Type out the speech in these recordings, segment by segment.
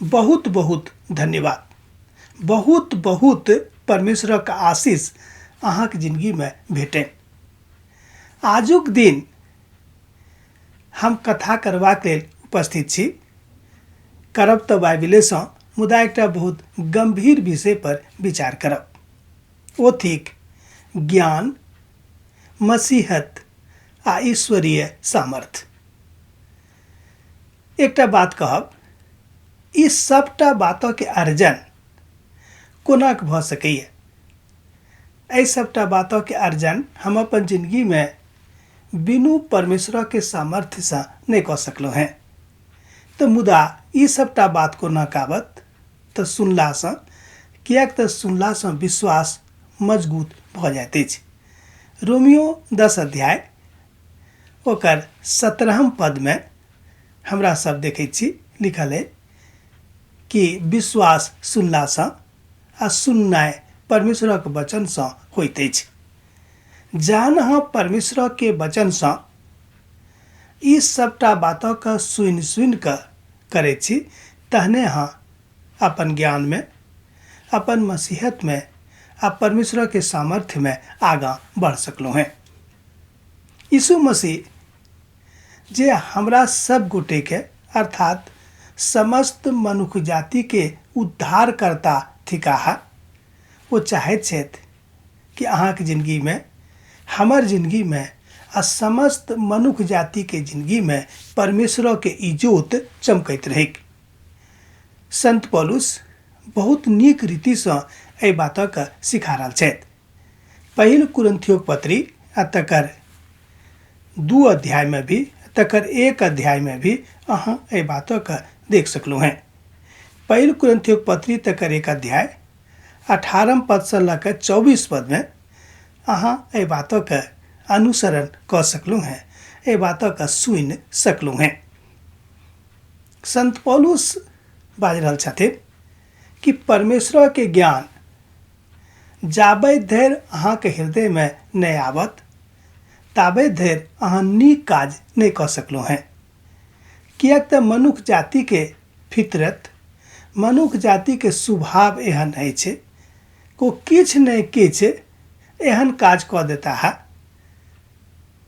बहुत बहुत धन्यवाद। बहुत बहुत परमेश्वरक आशीष अहाँके जिंदगीमे भेटनि। आजुक दिन हम कथा करबाक लेल उपस्थित छी। करब तऽ बाइबिलेसँ, मुदा एकटा बहुत गम्भीर विषय पर विचार करब। ओ थिक ज्ञान, मसीहत आ ईश्वरीय सामर्थ्य। एकटा बात कहब, ई सबटा बातके अर्जन कोना भऽ सकैए? एहि सबटा बातके अर्जन हम अपन जिंदगीमे बिनु परमेश्वरके सामर्थ्यसँ नहि कऽ सकलहुँ हेँ। तऽ मुदा ई सबटा बात कोना काबत? तऽ सुनलासँ, किएक तऽ सुनलासँ विश्वास मजगूत भऽ जाइत अछि। रोमियो 10 अध्याय ओकर 17 पदमे हमरा सब देखै छी लिखल अइ कि विश्वास सुनलासँ आ सुननाइ परमेश्वरक वचनसँ होइत अछि। जहन अहाँ परमेश्वरके वचनसँ ई सबटा बातके सुनि सुनि कऽ करै छी, तहने अहाँ अपन ज्ञानमे, अपन मसीहतमे आ परमेश्वरके सामर्थ्यमे आगाँ बढ़ सकलहुँ हेँ। यीशु मसीह जे हमरा सब गोटेके अर्थात समस्त मनुख जातिके उद्धारकर्ता थिकाह, ओ चाहैत छथि कि अहाँके जिनगीमे, हमर जिनगीमे आ समस्त मनुख जातिके जिनगीमे परमेश्वरके इजोत चमकैत रहैक। संत पौलुस बहुत नीक रीतिसँ एहि बातके सिखा रहल छथि। पहिल कुरिन्थियोक पत्री आ तकर 2 अध्याय में भी, तकर 1 अध्याय में भी अहाँ एहि बातके देख सकलहुँ हेँ। पहिल कुरिन्थियोक पत्री तकर 1 अध्याय 18 पदसँ लऽ कऽ 24 पदमे अहाँ एहि बातके अनुसरण कऽ सकलहुँ हेँ, एहि बातके सुनि सकलहुँ हेँ। संत पौलुस बाजि रहल छथिन कि परमेश्वरके ज्ञान जाबे धरि अहाँके हृदयमे नहि आबत ताबे धरि अहाँ नीक काज नहि कऽ सकलहुँ हेँ। किएक तऽ मनुख जातिके फितरत, मनुख जातिके स्वभाव एहन अछि ओ किछु नहि किछु एहन काज कऽ देता है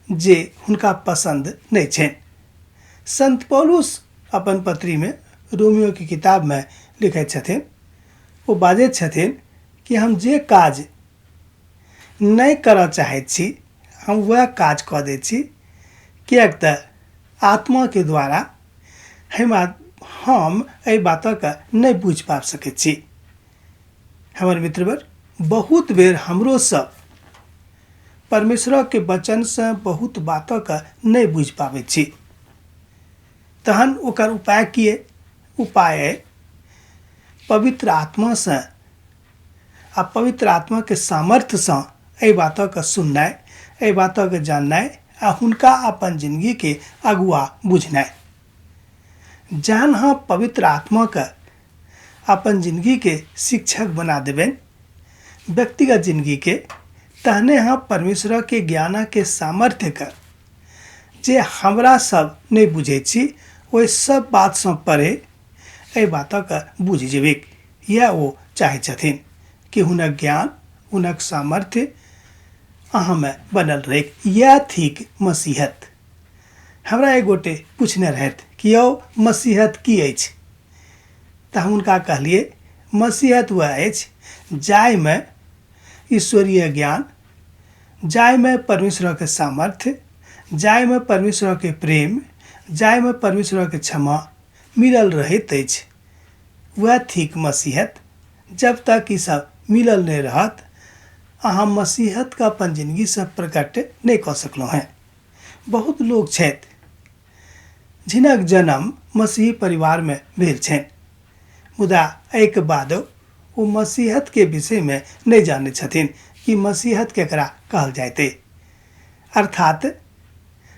जे हुनका पसन्द नहि छनि। संत पौलुस अपन पत्रीमे रोमियोके किताबमे लिखैत छथिन, ओ बाजैत छथिन कि हम जे काज नहि करऽ चाहैत छी हम वएह काज कऽ दै छी, किएक तऽ आत्माके द्वारा हम एहि बातके नहि बुझि पाबि सकैत छी। हमर मित्रवर, बहुत बेर हमरो सब परमेश्वरके वचनसँ बहुत बातके नहि बुझि पाबै छी। तहन ओकर उपाय की अइ? उपाय अइ पवित्र आत्मासँ आ पवित्र आत्माके सामर्थ्यसँ एहि बातके सुननाइ, एहि बातके जाननाइ आ हुनका अपन जिंदगीके अगुआ बुझनाइ। जहन अहाँ पवित्र आत्माके अपन जिंदगीके शिक्षक बना देबनि, व्यक्तिगत जिंदगीके, तहने अहाँ परमेश्वरके ज्ञानके सामर्थ्यके जे हमरा सब नहि बुझै छी ओहि सब बातसँ परे एहि बातके बुझि जेबै। इएह ओ चाहै छथिन कि हुनक ज्ञान, हुनक सामर्थ्य अहाँमे बनल रहै। इएह थिक मसीहत। हमरा एक गोटे पूछने रहथि कि यौ मसीहत की अछि? तऽ हम हुनका कहलियै मसीहत वएह अछि जाहिमे ईश्वरीय ज्ञान, जाहिमे परमेश्वरके सामर्थ्य, जाहिमे परमेश्वरके प्रेम, जाहिमे परमेश्वरके क्षमा मिलल रहैत अछि, वएह थिक मसीहत। जब तक ई सब मिलल नहि रहत अहाँ मसीहतके अपन जिनगीसँ प्रकट नहि कऽ सकलहुँ हेँ। बहुत लोक छथि जिनक जन्म मसीही परिवारमे भेल छनि, मुदा एहिके बादो ओ मसीहतके विषयमे नहि जानै छथिन कि मसीहत केकरा कहल जाइत अछि। अर्थात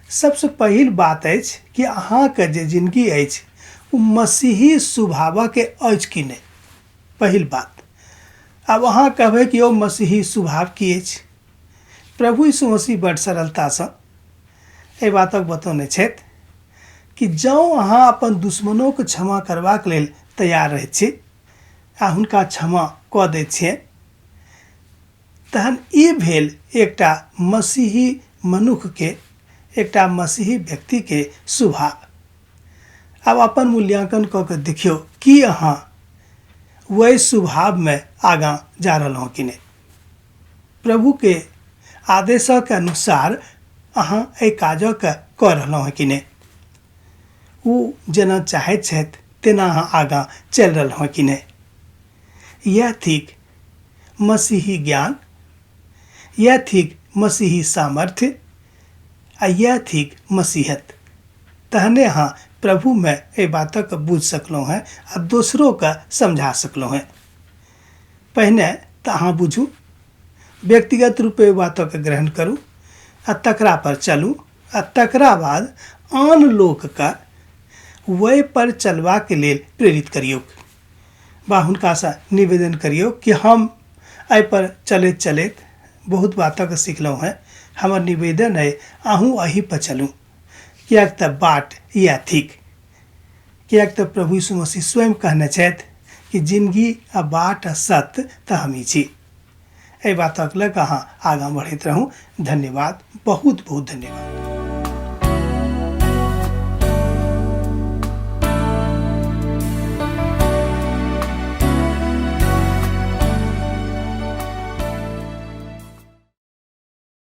सबसँ पहिल बात अछि कि अहाँके जे जिनगी अछि ओ मसीही स्वभावके अछि कि नहि, पहिल बात। आब अहाँ कहबै कि यौ मसीही स्वभाव की अछि? प्रभु यीशु मसीह बड़ सरलतासँ एहि बातक बतौने छथि कि जँ अहाँ अपन दुश्मनोके क्षमा करबाक लेल तैयार रहैत छी आ हुनका क्षमा कऽ दैत छियनि। तहन ई भेल एकटा मसीही मनुखके, एकटा मसीही व्यक्तिके स्वभाव। आब अपन मूल्यांकन कऽ के देखियौ कि अहाँ वही स्वभावमे आगाँ जा रहलहुँ कि नहि। प्रभुके आदेशक अनुसार अहाँ एहि काजके कऽ रहलहुँ हँ कि नहि। ओ जेना चाहैत छथि तेना अहाँ आगाँ चलि रहलहुँ हँ कि नहि। इएह थिक मसीही ज्ञान, इएह थिक मसीही सामर्थ्य आ इएह थिक मसीहत। तहने अहाँ प्रभुमे एहि बातक बुझि सकलहुँ हेँ आ दोसरोके समझा सकलहुँ हेँ। पहिने तऽ अहाँ बुझू, व्यक्तिगत रूपे ओहि बातके ग्रहण करू आ तकरा पर चलू आ तकरा बाद आन लोकके ओहि पर चलबाक लेल प्रेरित करियौक बा हुनकासँ निवेदन करियौ कि हम एहिपर चलैत चलैत बहुत बातक सिखलहुँ हेँ, हमर निवेदन अइ अहूँ एहीपर चलू, किएक तऽ बाट इएह थिक। किएक तऽ प्रभु यीशु मसीह स्वयं कहने छथि कि जिनगी आ बाट आ सत्य तऽ हमही छी। एहि बातक लऽ कऽ अहाँ आगाँ बढ़ैत रहू। धन्यवाद, बहुत बहुत धन्यवाद।